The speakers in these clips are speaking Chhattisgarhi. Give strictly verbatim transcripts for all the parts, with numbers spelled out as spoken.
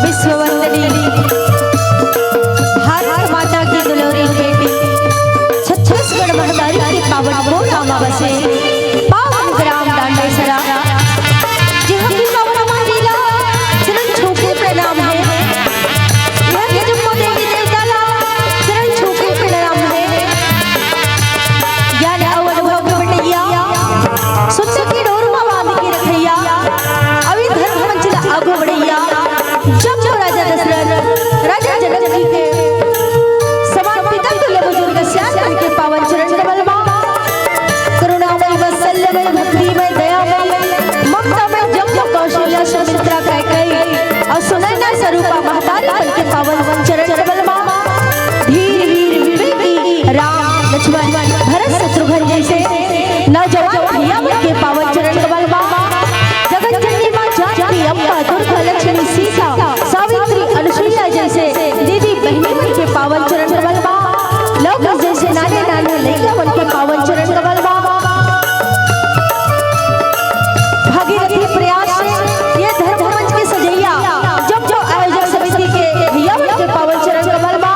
विश्ववंदनी भारत माता की दुलारी बेटी, छत्तीसगढ़ महतारी के पावन गोरा म बसे पावन ग्राम डांडेसरा, जेहा के पावन माटी ला चरण छू के प्रणाम हे। इहाँ के जम्मो देवी देवता ला चरण छू के प्रणाम हे। ज्ञान अउ अनुभव के बटइया, सुरता के डोर म बांध के रखइया, अउ ए धर्म मंच ला आगू बढ़इया। जब जो राजा दशरथ, राजा जनक जी के समान पिता तुल्य बुजुर्ग सियान मन के पावन चरण कमल मा, करुणामय वात्सल्यमय भक्तिमय दयामय ममतामय जब जो कौशल्या सुमित्रा कैकेयी अउ सुनैना स्वरूपा महतारी मन के पावन चरण कमल मा, धीर वीर विवेकी राम लक्ष्मण भरत शत्रुघ्न जैसे नौजवान भैया मन के पावन चरण कमल मा, जगत जननी माँ जानकी अम्बा दुर्गा लक्ष्मी सीता सावित्री अनुसुईया जैसे देवी बहिनी मन के पावन चरण कमल मा, लोग जैसे नाने नाने लइका मन के पावन चरण कमल मा, भागीरथी प्रयास से ये धर्म मंच के सजइया जब जो आयोजक समिति के भैया मन के पावन चरण कमल मा,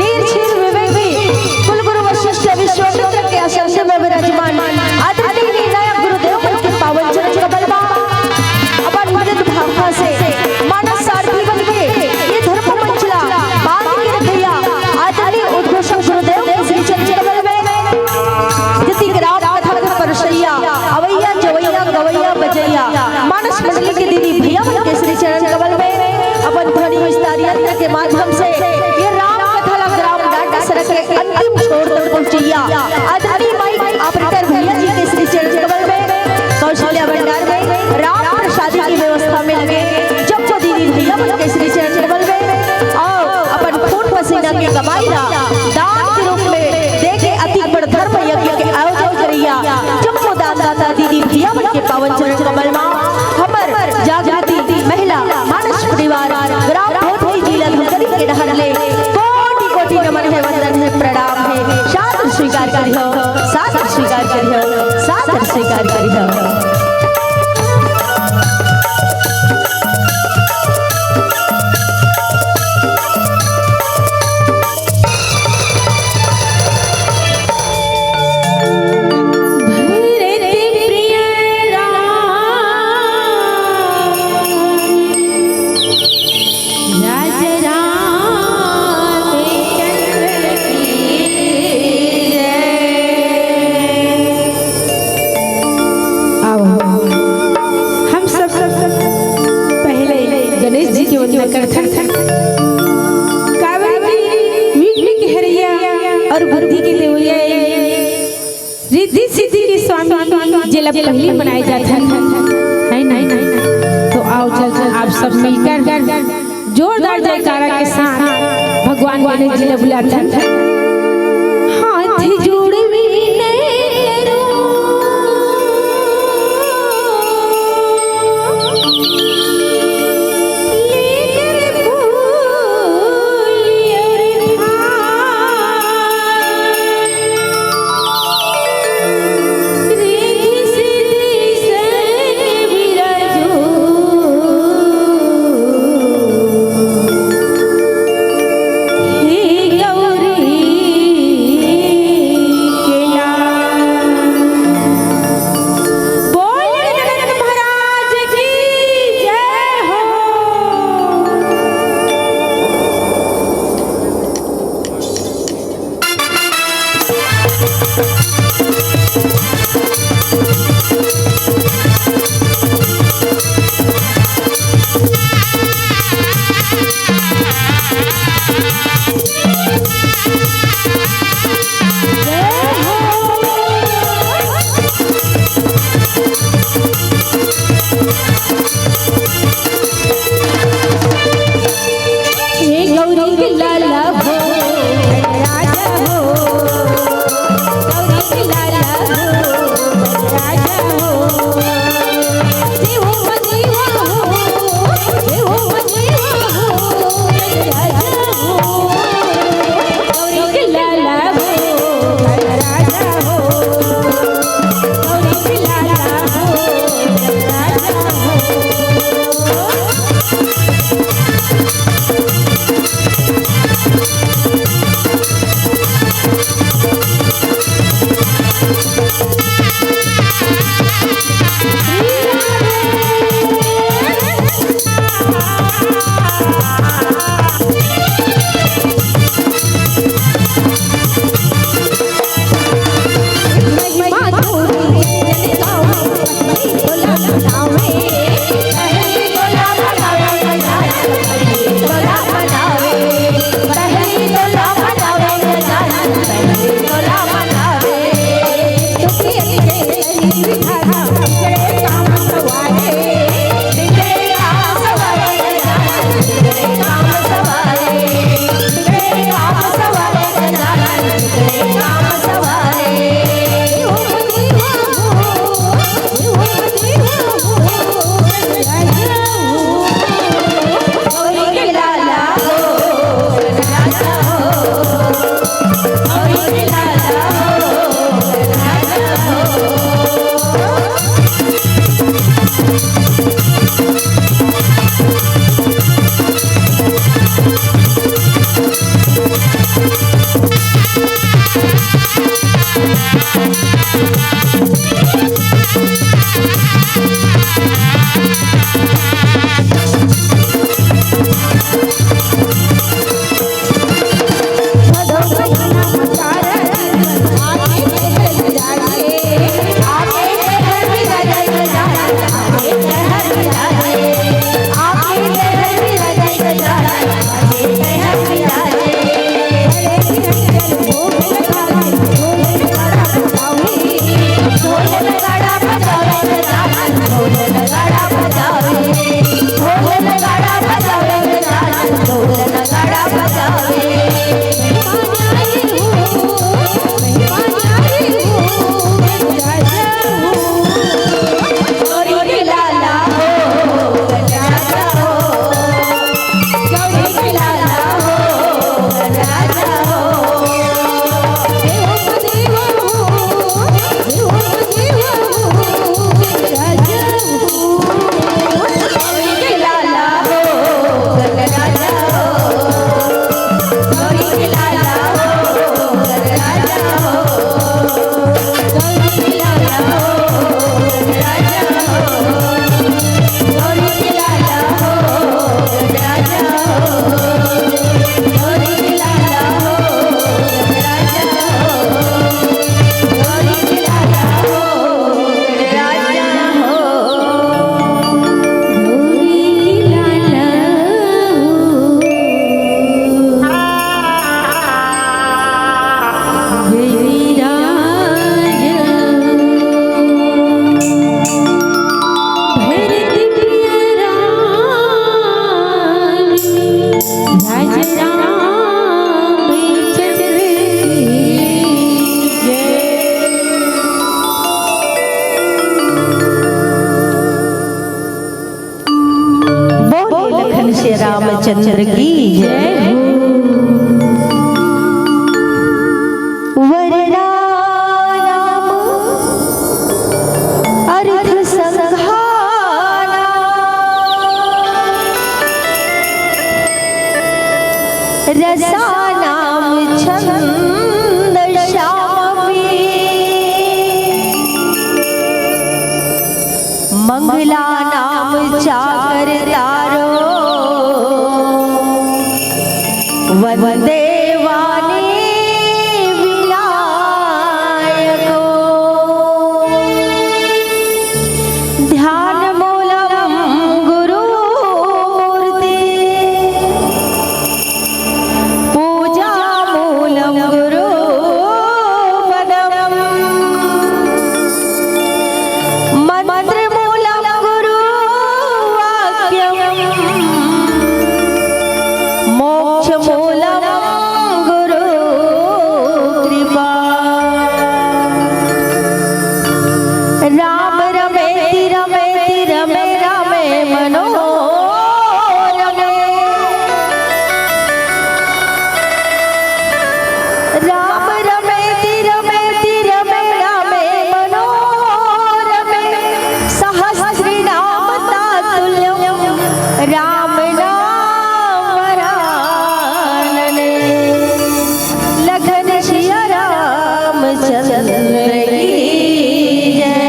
नीर क्षीर विवेकी कुल गुरु वशिष्ठ विश्वामित्र के आश्रम में विराजमान आदरणीय नायक गुरुदेव मन के पावन चरण कमल मा, अपन मृदु भाखा से मानस सारथी बन के ये धर्म मंच ला बांध के रखइया आदरणीय उद्घोषक गुरुदेव के श्री चरण कमल में, जति ग्राम कथा के परसैया, अवैया, जवैया, गवैया, बजैया, मानस मंडली के दीदी भैया मन के श्री चरण कमल में अपन ध्वनि विस्तार यंत्र के माध्यम से ये राम कथा ला ग्राम डांडेसरा के अंतिम छोर तक पहुंचैया आदरणीय माइक ऑपरेटर भैया जी के श्री चरण कमल में, कौशल्या भंडार में राम प्रसादी की व्यवस्था में लगे जब जो दीदी भैया मन के श्री चरण कमल में अउ अपन खून पसीना के कमाई ला दान के रूप में दे के अति बड़ धर्म यज्ञ के आयोजन करइया जम्मो दानदाता दीदी भैया मन के पावन चरण कमल मा हमर जागृति महिला मानस परिवार ग्राम भोथली जिला धमतरी के डहर ले कोटि कोटि नमन हे, वंदन हे, प्रणाम हे। सादर स्वीकार करिहो, सादर स्वीकार करिहो, सादर स्वीकार करिहो। भरत प्रिय राम, राजा रामचंद्र की जय। आओ, हम सब पहले गणेश जी के वंदना करथन, काबर कि विघ्न के हरैया अउ बुद्धि के देवइया, रिद्धि सिद्धि के स्वामी जेला पहिली मनाए जाथे, है ना? तो आओ, चल, चल, आप सब मिलकर जोरदार जयकारा के साथ भगवान गणेश जी ला बुलाथन। हाथ जोड़ विनय करो, लेकर फूल अउर हार। रिद्धि सिद्धि संग विराजो। हे गौरी श्री रामचंद्र की जय हो। वरराम अर्थ संघाना रसानाम छंद श्यामपि मंगलानाम चाकर तारो वंदे वाणी विनायको। ध्यान मूलम गुरु मूर्ति पूजा मूलम गुरु पदम मंत्र मूलम गुरु वाक्यम मोक्ष मूलम गुरु कृपा। राम रमेति रमेति रमे रामे मनोरमे। राम रमेति रमेति रमे रामे मनोरमे। सहस्रनाम तातुल्यम राम नाम वरानने। लखन सिया रामचंद्र की जय।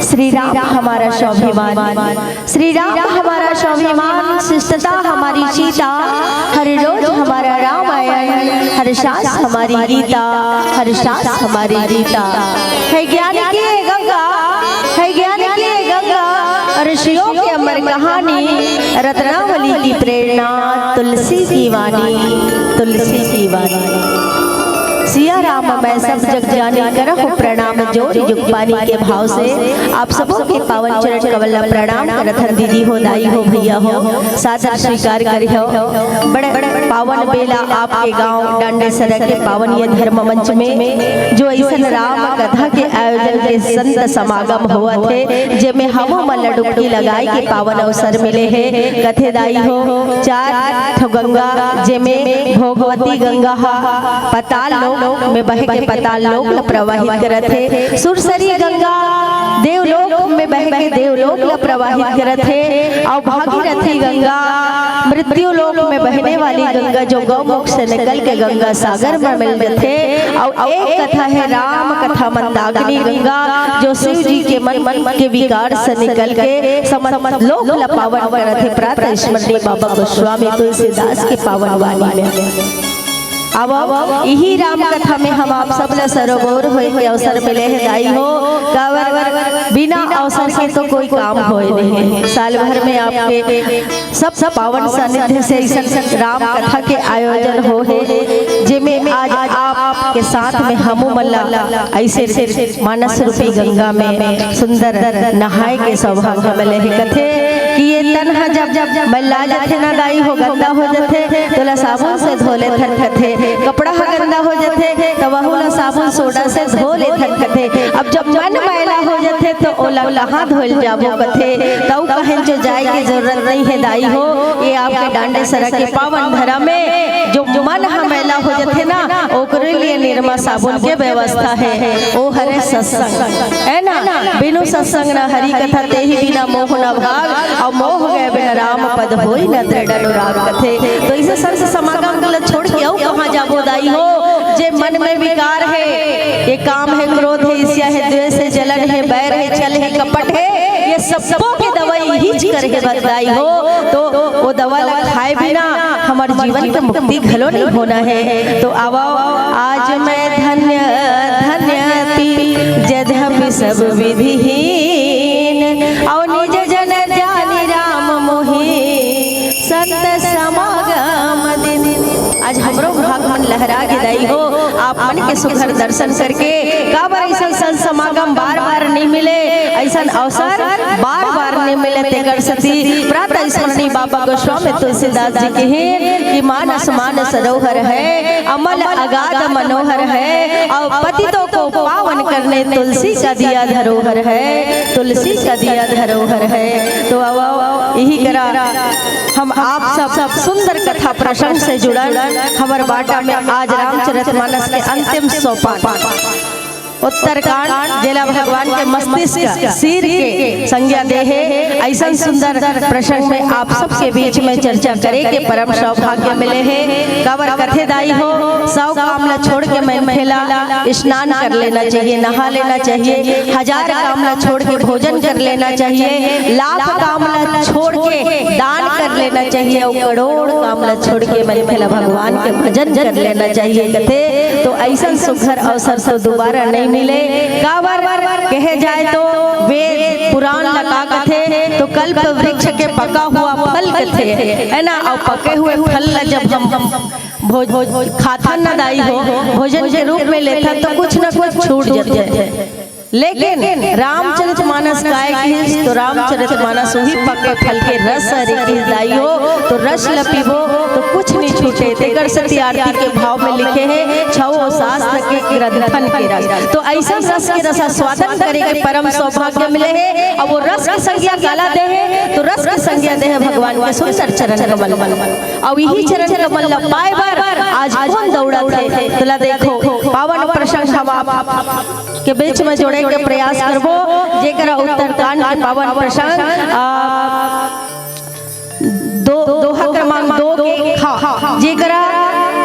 श्री राम हमारा स्वाभिमान, श्री राम हमारा स्वाभिमान, शिष्टता हमारी सीता। हर रोज हमारा रामायण, हर सांस हमारी गीता, हर सांस हमारी गीता। हे ज्ञान की गंगा, हे ज्ञान की गंगा, ऋषियों की अमर कहानी, रत्नावली की प्रेरणा, तुलसी की वाणी, तुलसी की वाणी। सिया राम मैं सब जग जानी, करहु प्रणाम जोर युग पानी के भाव से। आप सबों के पावन चरण कमल ला प्रणाम करथन दीदी हो, दाई हो, भैया हो, सादर स्वीकार करिहो। बड़े पावन बेला आपके गांव डांडेसरा के पावन ये धर्म मंच में जो ऐसन राम कथा के आयोजन के संत समागम होवत हे, जेमे हमू मन ला डुबकी लगाए के पावन अवसर मिले हे। कथे दाई हो, चार ठो गंगा, जेमे भोगवती गंगा हा पताल लोक में बह के पताल लोक ला प्रवाहित करत हे। सुरसरी गंगा देवलोक में बह के देवलोक ला प्रवाहित करत हे। अउ भागीरथी गंगा, मृत्यु लोक में बहने वाली गंगा, जो गौमुख से निकल के गंगा सागर में मिल जथे। अउ एक कथा हे राम कथा मंदाकिनी गंगा, जो शिव जी के मन, मन के विकार से निकल के समस्त लोक ला पावन करत हे। प्रातः स्मरणीय बाबा गोस्वामी तुलसीदास के पावन वाणी में। अब इही राम कथा में हम आप सब ला सरोबोर होए के अवसर मिले हे दाई हो। काबर बिना अवसर के तो कोई काम होए नहीं। साल भर में आपके सब, सब पावन सानिध्य से इस राम कथा के आयोजन हो हे, जेमे आज आपके साथ में हमू मन ला ऐसे मानस रूपी गंगा में सुंदर नहाए के सौभाग्य मिले हे। कथे कि ये तन ह जब, जब मैला जथे ना दाई हो, गंदा हो जथे, तोला साबुन से धो लेथन कथे। कपड़ा ह गंदा हो जथे, त वहू ला साबुन सोडा से धो लेथन कथे। अब जब मन मैला हो जथे, त ओला कहाँ धोल जाबो कथे। तऊ कहेन जो जाए के जरूरत नहीं हे दाई हो, ये आपके डांडेसरा के पावन धरम में जो मन ह मैला हो जथे ना, ओकरे लिए निरमा साबुन के व्यवस्था हे। ओ हरे सत्संग, है ना? बिनु सत्संग न हरि कथा, तेहि बिना मोह न भाग, अउ मोह गए बिन राम पद होई न दृढ़ अनुराग कथे। तो इसे संत समागम ला छोड़ के अउ कहाँ जाबो दाई हो, जे मन में विकार हे, ये काम हे, क्रोध हे, ईर्ष्या हे, द्वेष हे, जलन हे, बैर हे, छल हे, कपट हे, ये सबको के दवाई इही चीज करे हे दाई हो। तो वो दवा ला खाए बिना हमर जीवन के मुक्ति घलो नहीं होना हे। तो आवो, आज मैं धन्य धन्य ती, जद्यपि सब विधिहीन, अउ निज जन जानि राम मोहि, संत समागम दिन। आज हमरो भाग मन लहरा गे दाई हो, आप मन के सुघर दर्शन करके। काबर ऐसन संत समागम बार बार नहीं मिले, ऐसा अवसर बार बार नइ मिले, तेकर सेती प्रातः स्मरणी बाबा गोस्वामी तुलसीदास जी कहिन कि मानस मानस सरोवर है, अमल अगाध मनोहर है, और पतितों को पावन करने तुलसी का दिया धरोहर है, तुलसी का दिया धरोहर है। तो अब यही करा हम आप सब, सब सुंदर कथा प्रसंग से जुड़ल हमर बाटा में आज रामचरितमानस के अंतिम सोपान उत्तरकांड, जेला भगवान के मस्तिष्क सिर के संज्ञा दे हे, अइसन सुंदर प्रसंग में आप सबके बीच में चर्चा करे के परम सौभाग्य मिले हे। काबर कथे दाई हो, सौ काम ला छोड़ के मनखे ला स्नान कर लेना चाहिए, नहा लेना चाहिए, हजार काम ला छोड़ के भोजन कर लेना चाहिए, लाख काम ला छोड़ के दान कर लेना चाहिए, और करोड़ काम ला छोड़ के मनखे ला भगवान के भजन कर लेना चाहिए कथे। तो अइसन सुघर अवसर तो दोबारा नइ मिले। काबर कहे जाए तो वेद पुराण ला का कथे, तो कल्प वृक्ष के पका हुआ फल कथे, है ना? और पके हुए फल ला जब हम, हम भोज, भोज खाथन ना दाई हो, भोजन के रूप में लेथन, तो कुछ ना कुछ छूट जाथे। लेकिन रामचरितमानस काय किहिस, तो रामचरितमानस उही पके फल के रस हरे किहिस दाई हो। तो रस ल पीबो तो कुछ नइ छूटे, तेकर सेती आरती के भाव में लिखे हे छव शास्त्र के ग्रंथन के रस। तो अइसन रस के रसास्वादन करे के परम सौभाग्य मिले हे। अब वो रस के संज्ञा काला दे हे, तो रस के संज्ञा दे हे भगवान के सुंदर चरण कमल। अब यही चरण कमल ला पाए बर आज कोन दौड़त हे, तोला देखो पावन प्रसंग हम आप के बीच में जोड़े के प्रयास करबो, जेकरा उत्तरकांड के पावन प्रसंग, आ, दो, दोहा क्रमांक दो के खा, जेकरा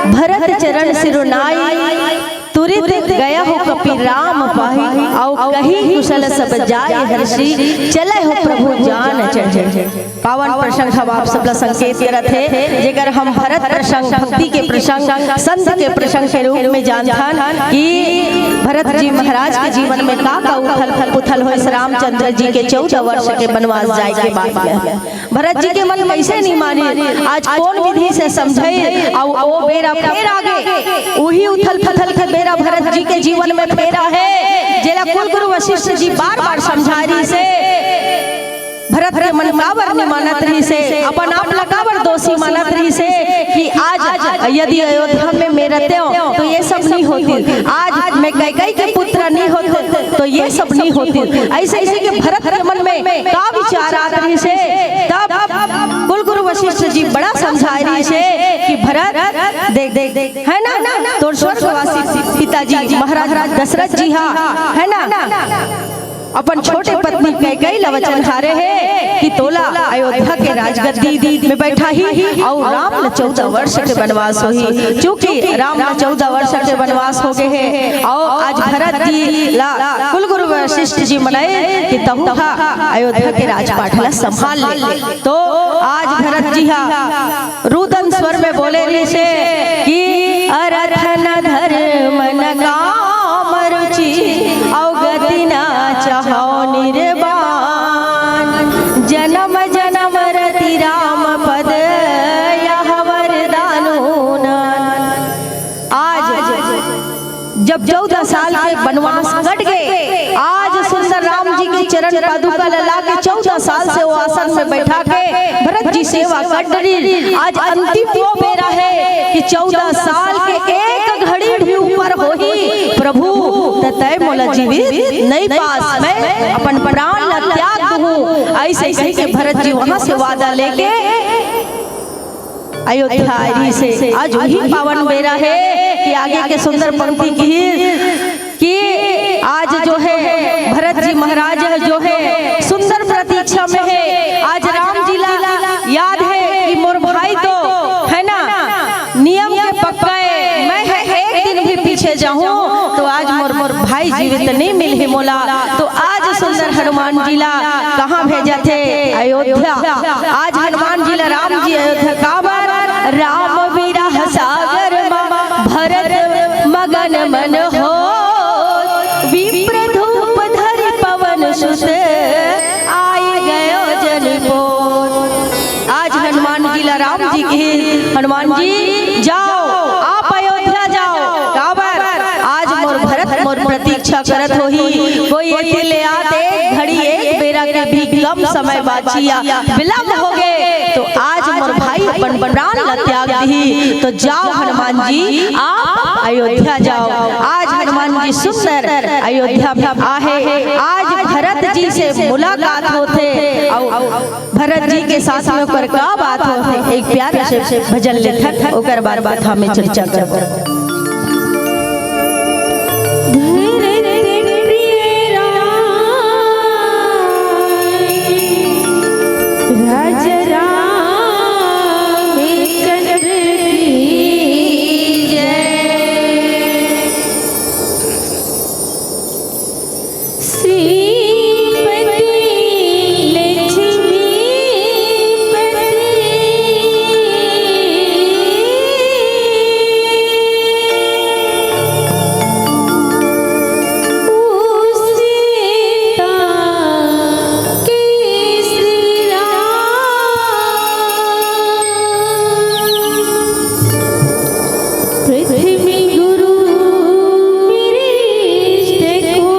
भरत चरण सिरुनाई, तुरित गया हो कपि राम पाही, अउ कही कुशल सब जाय हर्षि, चले हो प्रभु जान चढ़े। पावन प्रसंग हम आप सबला संकेत करत हे, जेकर हम भरत प्रसंग, भक्ति के प्रसंग, संत के प्रसंग के रूप में जानथन कि भरत जी महाराज के जीवन में का का उथल पुथल होइस रामचंद्र जी के चौदह वर्ष के वनवास जाए के बाद में। भरत जी के मन कइसे नइ माने, आज कोन विधि से समझाई, अउ ओ बेरा फेर आगे, उही उथल पुथल के बेरा भरत जी के जीवन में फेर आहे, जेला कुल गुरु वशिष्ठ जी बार बार समझाय रिहिसे। भरत के मन काबर नइ मानत रिहिसे, अपन आप ला काबर दोषी मानत रिहिसे कि आज यदि अयोध्या में मैं रहतेंव तो ये सब नइ होतिस, आज मैं कैकई के पुत्र नइ होतेंव तो ये सब नइ होतिस। अइसे, अइसे के भरत के मन में का विचार आत रिहिसे, तब कुल गुरु वशिष्ठ जी बड़ा समझाय रिहिसे कि भरत देख, देख, देख, है ना, तोर स्वर्गवासी पिताजी महाराज दशरथ जी हा, है ना, अपन छोटे पत्नी कैकई ला वचन हारे हे कि तोला अयोध्या के राजगद्दी में बैठाही अउ राम ला चौदह वर्ष के वनवास होही। चूंकि राम ला चौदह वर्ष के वनवास हो गए हे अउ आज भरत जी ला कुल गुरु वशिष्ठ जी मनाए कि तहू हा अयोध्या के राजपाट ला संभाल ले। तो आज भरत जी हा रुदन स्वर में बोले रिहिसे कि अरथ न धर्म न काम रुचि, अउ गति न चाहौ निर्वाण। जनम जनम रति राम पद, यह वरदान नान। आज जब चौदह साल के वनवास कट गए, आज सुंदर राम जी के चरण पादुका ला लाके चौदह साल से वो आसन में बैठा के भरत जी सेवा कर डरिन। आज अंतिम वो बेरा हे कि चौदह साल के एक घड़ी भी ऊपर होही, प्रभु, त तय मोला जीवित नइ पास, मैं अपन प्राण ला त्याग दूहूं। अइसे कहि के भरत जी वहां से वादा लेके अयोध्या आए रिहिसे। आज उही पावन बेरा हे कि आगे के सुंदर पंक्ति किहिस कि आज जो हे भरत जी महाराज जो हे सुंदर प्रतीक्षा में हे। आज राम जी ला याद हे कि मोर भाई तो है ना नियम के पक्का हे, मैं हे एक दिन भी पीछे जाहूं तो आज मोर, मोर भाई जीवित नइ मिलही मोला। तो आज सुंदर हनुमान जी ला कहां भेजथे? अयोध्या। आज हनुमान जी ला राम जी अयोध्या काबर? राम विरह सागर मा भरत मगन मन होत, विप्र धूप धरि पवन सुत आइ गयो जन पोत। आज हनुमान जी ला राम जी कहिन, हनुमान जी जाओ, आप अयोध्या जाओ। काबर? आज मोर भरत मोर प्रतीक्षा करत होही। कोई एती ले आत एक घड़ी एक कम समय बाँचिस या विलंब होगे, तो आज मोर भाई अपन प्राण ला त्याग दिही। तो जाव हनुमान जी, आप अयोध्या जाव। आज हनुमान जी सुंदर अयोध्या में आहे। आज भरत जी से मुलाकात होथे, अउ भरत जी के साथ में ओकर का बात होथे, एक प्यारे से भजन लेथन, ओकर बाद कथा में चर्चा करबो। भरत प्रिय राम, राजा रामचंद्र की जय। श्रीपति लक्ष्मीपति। उसिता के श्री राम। पृथ्वी गुरु वशिष्ठ को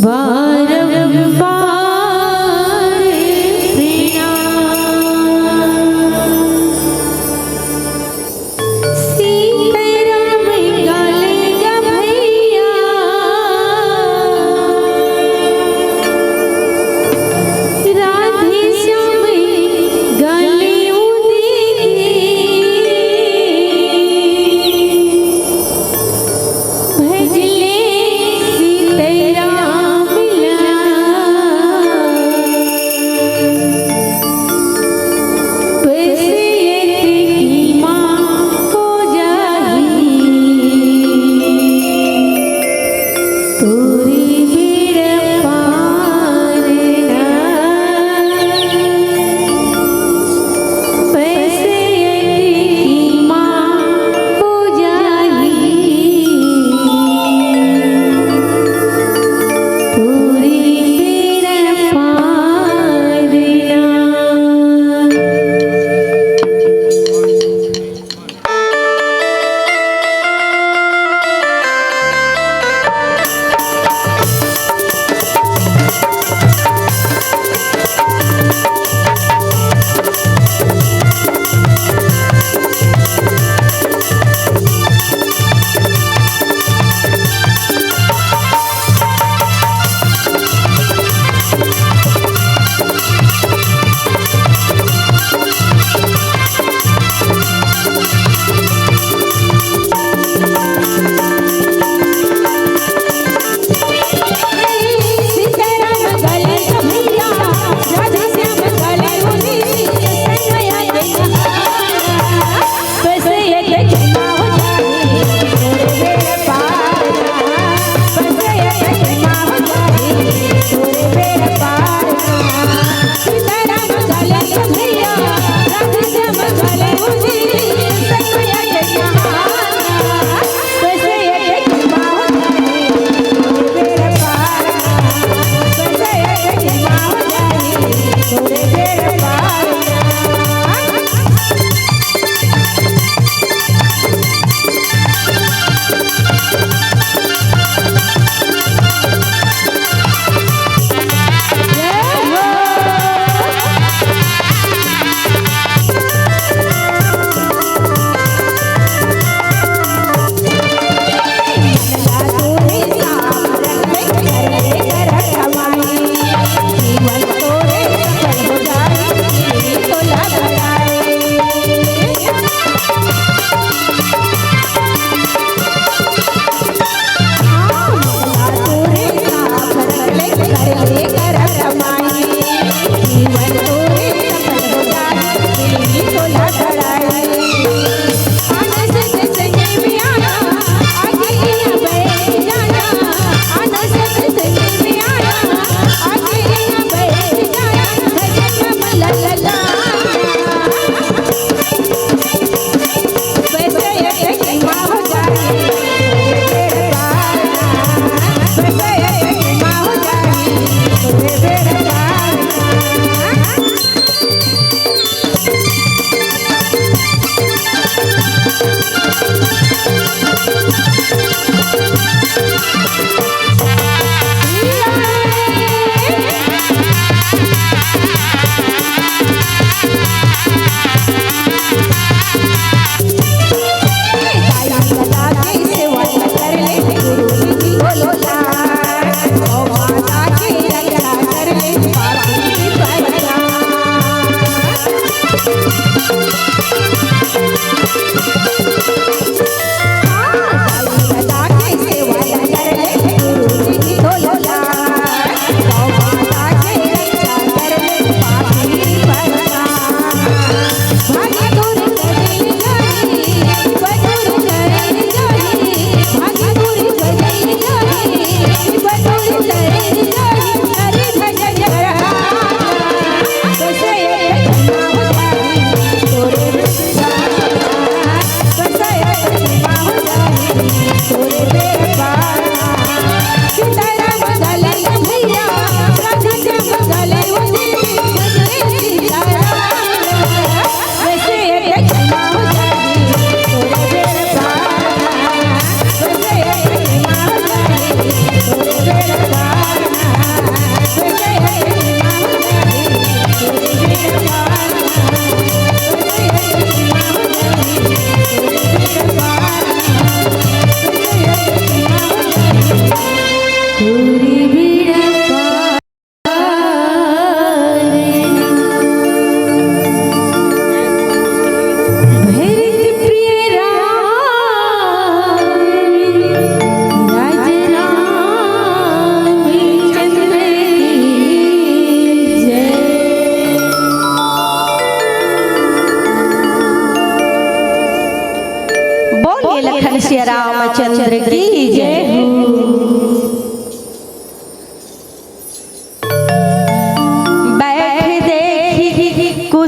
बारंबार प्रणाम। सीताराम गाले गा भैया, राधे श्याम गाले उदित। भजले सीताराम ला, बस एक की माँ हो जाही, तोरी बेड़ा पार ना।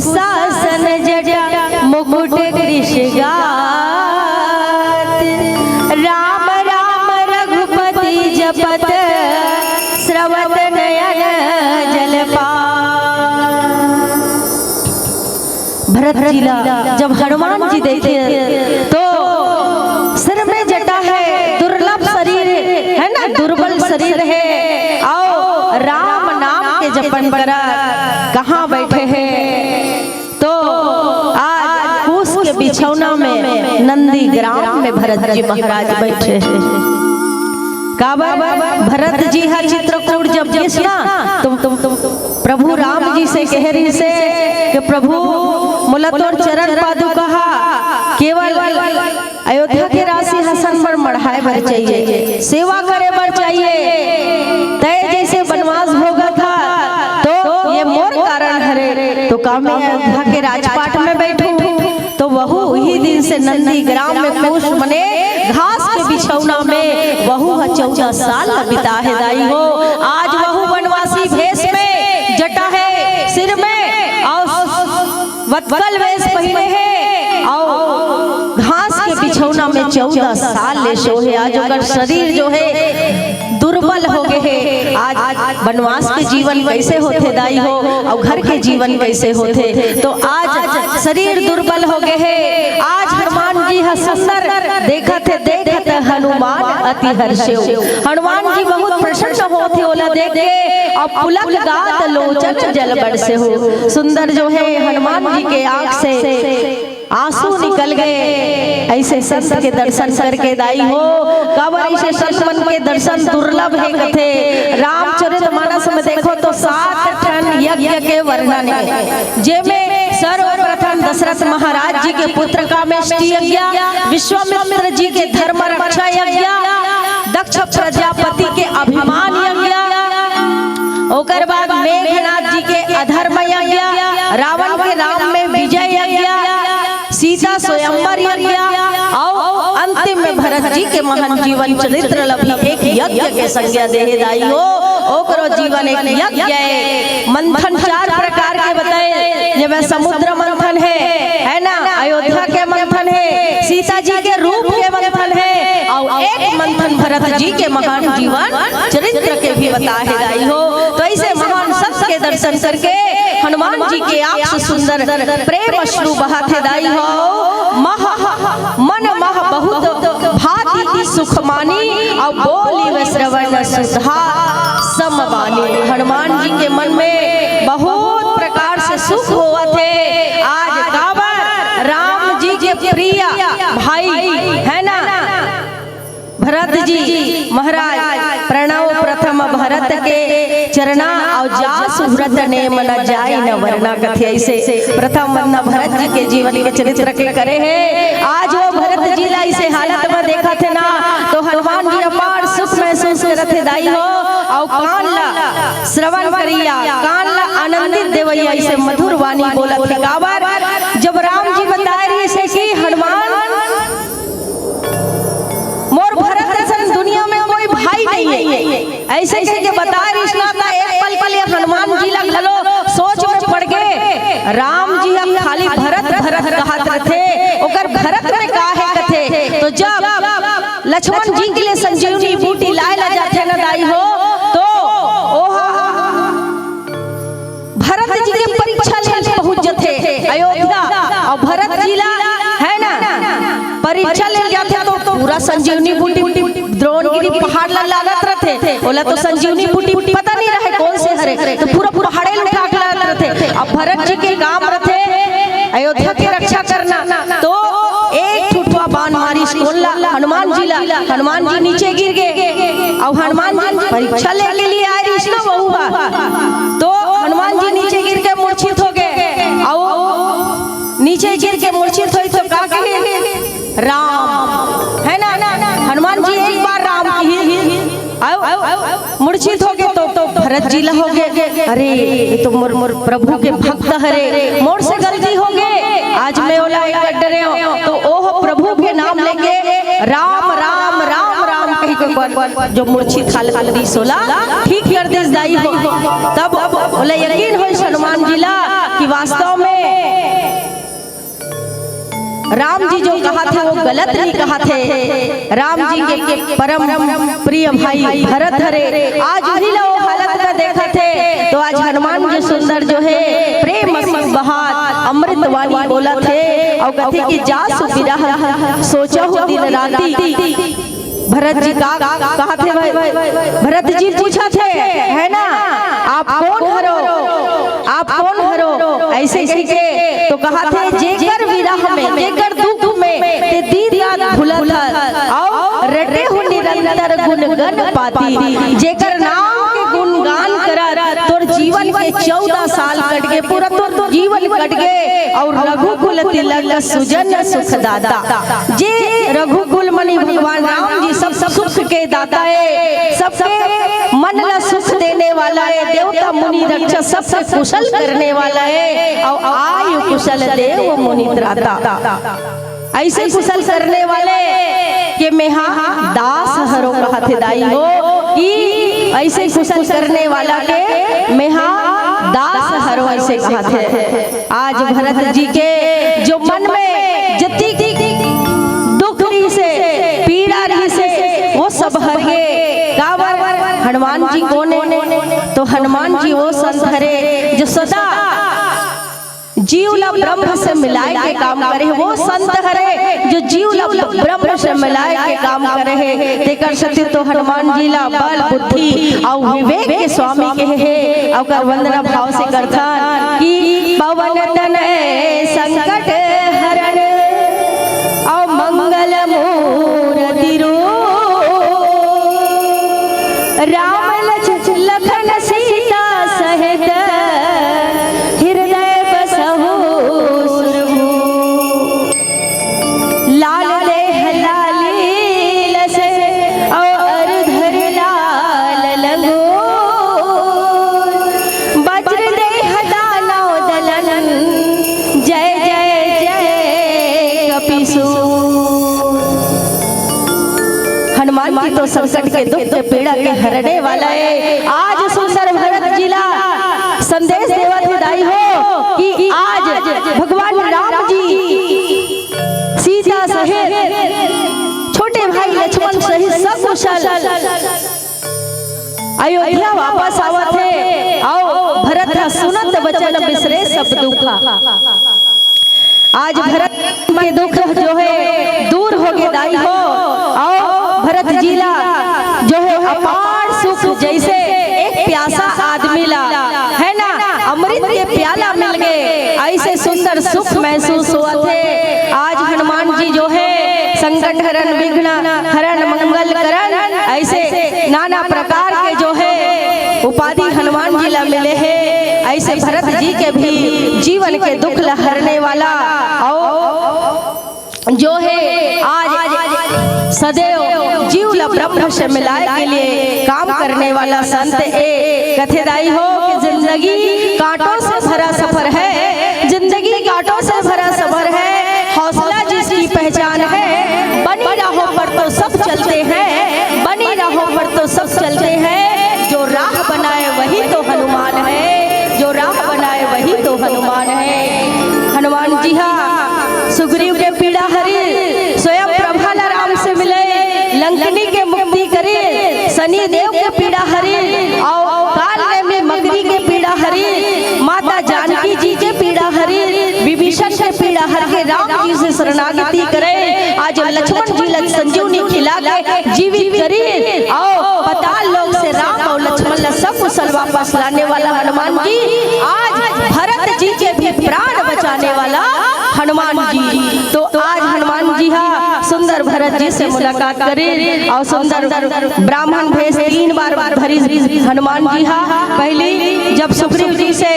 शासन जटा मुकुट कृष गात, राम राम रघुपति जपत श्रवत नयन जलपात। भरत जी ला जब हनुमान जी देखे तो सिर में जटा है, दुर्लभ शरीर है ना, दुर्बल शरीर है, अउ राम नाम के जपन करत कहाँ बैठे हैं तो आज कुश के बिछौना में नंदीग्राम में भरत जी महाराज बैठे हैं। काबर भरत जी हा चित्रकूट जब गिस ना तो, तो, तो प्रभु राम जी से कहे रहिसे कि प्रभु मोला तोर चरण पादुका हा केवल अयोध्या के राज सिंहासन पर मढ़ाए बर चाहिए, सेवा करे बर चाहिए। तय जैसे वनवास भोगत हा तो ये मोर कारण हरे, तो का मैं अयोध्या के राजपाट में बैठूं? तो वहू उही दिन से नंदीग्राम में कुश मने घास के बिछौना में वहू ह चौदह साल बिता हे दाई हो। आज वहू वनवासी भेष में जटा है सिर में अउ वत्कल वेश पहिने हे अउ घास के बिछौना में चौदह साल ले सो हे। आज ओकर शरीर जो है दुर्बल हो गए हे। आज वनवास के जीवन कैसे होथे दाई हो, अउ घर के जीवन कैसे होथे? तो आज शरीर दुर्बल हो गए हे। आज हनुमान जी ह सुंदर देखत हे, देखत हनुमान अति हर्षेव। हनुमान जी बहुत प्रसन्न होथे ओला देख के, अउ पुलक गात लोचन जल बरसे हो। सुंदर जो है हनुमान जी के आंख से आंसू निकल गए। ऐसे संत के दर्शन करके दाई हो, काबर ऐसे संत मन के दर्शन दुर्लभ हे कथे। रामचरित मानस में देखो तो सात ठन यज्ञ के वर्णन हे, जेमे सर्वप्रथम दशरथ महाराज जी के पुत्र कामेष्टि यज्ञ, विश्वामित्र जी के धर्म रक्षा यज्ञ, दक्ष प्रजापति के अभिमान यज्ञ, ओकर बाद मेघनाथ जी के अधर्म यज्ञ, रावण के राम में विजय यज्ञ, सीता स्वयंवर यज्ञ, अउ अंतिम में भरत जी के महान जीवन चरित्र ल भी एक यज्ञ के संज्ञा देहे दाई हो। ओकरो जीवन एक यज्ञ हे। मंथन चार प्रकार के बताए, जेमे समुद्र मंथन हे, है ना, अयोध्या के मंथन हे, सीता जी के रूप के मंथन हे, अउ एक मंथन भरत जी के महान जीवन चरित्र के भी बताए हे दाई हो। तो ऐसे महान संत के दर्शन करके हनुमान जी के आंख से सुंदर प्रेम अश्रु बहाथे दाई हो। मह मन मह बहुत भांति सुख मानी, अउ बोली वे श्रवण सुधा सम बानी। हनुमान जी के मन में बहुत प्रकार से सुख होवत हे। आज काबर राम जी के प्रिय भाई है ना भरत जी महाराज, प्रणव प्रथम भरत के चरना, अउ जासु व्रत नेम न जाय न वरना कथे। ऐसे प्रथम वंदना भरत जी के जीवन के चरित्र के करे हे। आज वो भरत जी ला ऐसे हालत में देखत हे ना तो हनुमान जी अपार सुख महसूस करत हे दाई हो। अउ कान ला श्रवण करिया, कान ला आनंदित देवैया ऐसे मधुर वाणी बोलत हे। काबर जब राम जी बताए रहिसे कि हनुमान मोर भरत असन दुनिया में कोई भाई नहीं है, ऐसे कह के बता रहिस ना, त एक पल के लिए हनुमान जी ला घलो सोच में पड़ गे। राम जी ह खाली भरत भरत कहत रथे, ओकर भरत में का हे कथे। तो जब लक्ष्मण जी के लिए संजीवनी बूटी लाए ला जाथे ना दाई हो, तो ओहा भरत जी के परीक्षा ले पहुंच जथे अयोध्या, अउ भरत जी ला है ना परीक्षा ले जाथे तो पूरा संजीवनी बूटी द्रोणगिरी पहाड़ ला लानत रथे, ओला तो संजीवनी बूटी पता नहीं रहे कौन से हरे, तो पूरा पहाड़े ल उठा के लानत रथे। अब भरत जी के काम रथे अयोध्या के रक्षा करना, तो एक ठुठवा बाण मारिस कोन ला? हनुमान जी ला। हनुमान जी नीचे गिर गे, अउ हनुमान जी परीक्षा लेके लिए आए रहिस ना वहू हा, तो हनुमान जी नीचे गिर के मूर्छित हो गे, अउ नीचे गिर के मूर्छित होइस तो का कही? राम, है ना? हनुमान जी एक बार राम कही, अउ मूर्छित हो गे तो, तो भरत जी ला हो गे, अरे ये तो मोर, मोर प्रभु के भक्त हरे, मोर से गलती हो गे, आज मैं ओला एक कर डरे हूँ। तो ओह प्रभु के नाम लेके राम राम राम राम कही के पर जो मूर्छित हालत में रिहिस ओला ठीक कर देस दाई हो। तब ओला यकीन होइस हनुमान जी ला कि वास्तव में राम जी जो कहत हे वो गलत नहीं कहत हे। राम जी के परम प्रिय भाई भरत हरे, आज उही ला वो हालत में देखत हे। तो आज हनुमान जी सुंदर जो हे प्रेम से बहात अमृत वाणी बोलत हे अउ कथे कि जासु बिरह सोचहु दिन राती। भरत जी का कहत हे भाई? भरत जी पूछत हे, है ना, आप कौन हरो? आप कौन हरो? ऐसे कहिके तो कहत हे, जेकर विरह में, जेकर दुख में ते दिन रात भुलत हस अउ रटे हो निरंतर गुन गन पाती, जेकर नाम के गुणगान करत तोर जीवन के चौदह साल कट गे, पूरा तोर जीवन कट गे। अउ रघुकुल तिलक सुजन सुखदाता, जे रघुकुल मनि भगवान राम जी सब सुख के दाता हे, सबके मन ला सुख देने वाला हे, देवता मुनि रक्षक सबके कुशल करने वाला हे, अउ आयु कुशल देव मुनि त्राता। ऐसे कुशल करने वाले के मेहा दास हरो कहत हे दाई हो, कि ऐसे कुशल करने वाला के मेहा दास हरो, ऐसे कहत हे। आज भरत जी के जो मन में जतिक दुख रिहिसे, पीड़ा रिहिसे, वो सब हर गे। काबर? हनुमान जी कोन हे? तो हनुमान जी वो संत हरे जो सदा जीव ला ब्रह्म से मिलाए के काम करे हे, वो संत हरे जो जीव ला ब्रह्म से मिलाए के काम करे हे। तेकर सेती तो हनुमान जी ला बल, बुद्धि अउ विवेक के स्वामी कहे हे। अउ ओकर वंदना भाव से करथन कि पवन तनय संकट हरण अउ मंगल मूरति रूप, राम लक्ष-, लखन सीता सहित हृदय बसहु सुरभूप। लाल देह लाली लस अउ अर धर लाल लंगोट। वज्र देह दानव दलन जय जय जय कपिसूर। हनुमान जी तो संकट के दुख के पीड़ा के हरने वाला हे। आज सुंदर भरत जी ला संदेश देवत हे दाई हो कि आज भगवान राम जी सीता सहित छोटे भाई लक्ष्मण सहित सकुशल अयोध्या वापस आवत हे। अउ भरत ह सुनत बचन बिसरे सब दुखा। आज भरत के दुख जो हे दूर हो गे दाई हो। अउ भरत जी ला जो हे अपार सुख, जैसे एक प्यासा आदमी ला, है ना, अमृत के प्याला मिल गे, ऐसे सुंदर सुख महसूस होवत हे। आज हनुमान जी जो हे संकट हरण, विघ्न हरण, मंगल करण, ऐसे नाना प्रकार के जो हे उपाधि हनुमान जी ला मिले हे। ऐसे भरत जी के भी जीवन के दुख ला हरने वाला अउ जो हे आज सदैव जीव ला ब्रह्म से मिलाए के लिए काम करने वाला संत ए। कथे दाई हो कि जिंदगी कांटों से भरा सफर है, जिंदगी कांटों से भरा सफर है, हौसला जिसकी पहचान है, बनी राहों पर तो सब चलते हैं, बनी राहों पर तो सब चलते हैं, जो राह बनाए वही तो हनुमान है, जो राह बनाए वही तो हनुमान है। हनुमान जी हा सुग्रीव के पीड़ा हरिस, स्वयं प्रभा ला राम से मिले, लंकिनी के मुक्ति करिस, शनि देव के पीड़ा हरिस, अउ काल नेमी मकरी के पीड़ा हरिस, माता जानकी जी के पीड़ा हरिस, विभीषण के पीड़ा हर के राम जी से शरणागति करे। आज लक्ष्मण जी ला संजीवनी खिला के जीवित करिस, अउ पाताल लोक से राम अउ लक्ष्मण ला सकुशल वापस लाने वाला हनुमान जी, आज भरत जी के भी प्राण बचाने वाला हनुमान जी। तो आज हनुमान जी हा सुंदर भरत जी से मुलाकात करिस अउ सुंदर ब्राह्मण भेष तीन बार धरिस हनुमान जी हा। पहली जब सुग्रीव जी से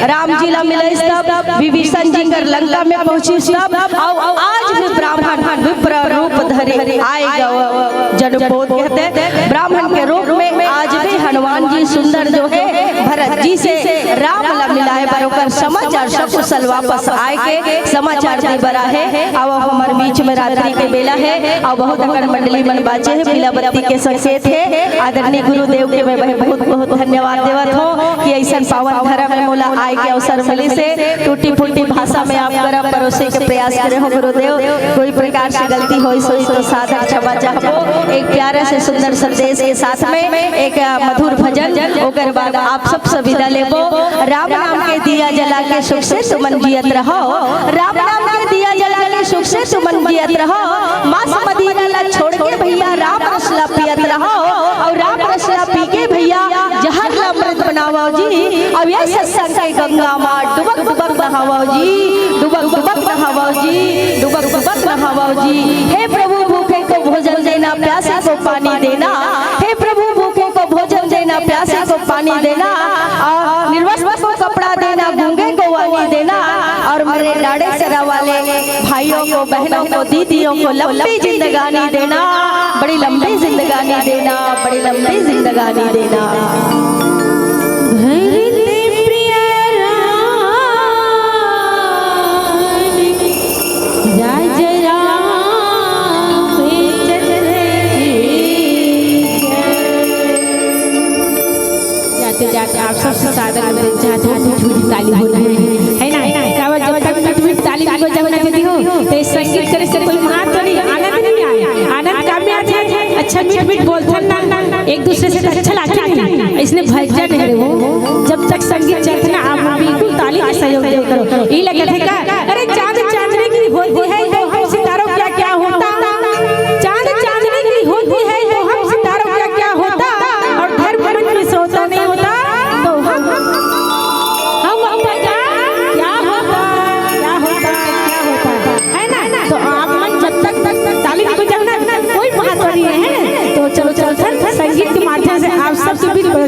राम जी ला मिलइस तब, विभीषण जी कर लंका में पहुंचिस तब, अउ आज भी ब्राह्मण विप्र रूप धरे आए गव जनपोत कहते, ब्राह्मण के रूप में आज भी हनुमान जी सुंदर जो हे भरत जी से राम ला मिलाए बर ओकर समाचार सकुशल वापस आए के समाचार दे बर आहे। अब हमर बीच में रात्रि के बेला हे, अउ बहुत अकन मंडली मन बाचे हे, पीला बत्ती के संकेत हे। आदरणीय गुरुदेव के मैं बहुत बहुत धन्यवाद देवत हूँ कि अइसन पावन धर्म में मोला आए के अवसर मिलिस हे। टूटी फूटी भाषा में आप करा परोसे के प्रयास करे हूँ गुरुदेव, कोई प्रकार से गलती होइस होही तो सादर क्षमा चाहबो। एक प्यारे से सुंदर संदेश के साथ में एक मधुर भजन, ओकर बाद आप सबसे विदा लेबो। राम नाम के दिया जला के सुख से तुमन जियत रहो, राम नाम के दिया जला के सुख से तुमन जियत रहो। मांस मदिरा ला छोड़ के भइया राम रस ला पियत रहो, अउ राम रस ला पी के भइया जहर ला अमृत बनावव जी। अउ ये सत्संग के गंगा मा डुबक डुबक नहावव जी, डुबक डुबक नहावव जी, डुबक डुबक नहावव जी। हे प्रभु, भूखे को भोजन देना, प्यासे को पानी देना। हे प्रभु, भूखे को भोजन देना, प्यासे को पानी देना, और निर्वस्त्र को कपड़ा देना, गूंगे को वाणी देना, और मेरे लाड़े सगा वाले भाइयों को, बहनों को, दीदियों को लंबी जिंदगानी देना, बड़ी लंबी जिंदगानी देना, बड़ी लंबी जिंदगानी देना। धरती प्रिय राम, जय जय राम, जय जय जय। जाते जाते आप सबसे सादर अनुरोध चाहत हूँ, मीठ मीठ ताली होना है, है ना? क्या बात, जब तक मीठ मीठ ताली नहीं बजाओ ना दीदी हो, तो ये संगीत करे से कोई महत्व नहीं, आनंद नहीं आए। आनंद का में आथे, अच्छा मीठ मीठ बोलथन ना, एक दूसरे से तो अच्छा लागथे नहीं। इसने भजन है वो, जब तक संगीत चलथे ना, आप बिल्कुल ताली के सहयोग दिया करो। ये लगथे का, अरे चांद चांदनी की होती है तो हम सितारों क्या क्या होता, चांद चांदनी की होती है तो हम सितारों क्या क्या होता, और धर्म मंच में श्रोता नहीं होता तो हम, हम अपना क्या, क्या होता, क्या होता, क्या होता, है ना? तो आप मन जब तक, तक, तक ताली नहीं बजाओ ना, कोई महत्व नहीं है। तो चलो, चलो, संगीत के माध्यम से आप सबके बीच में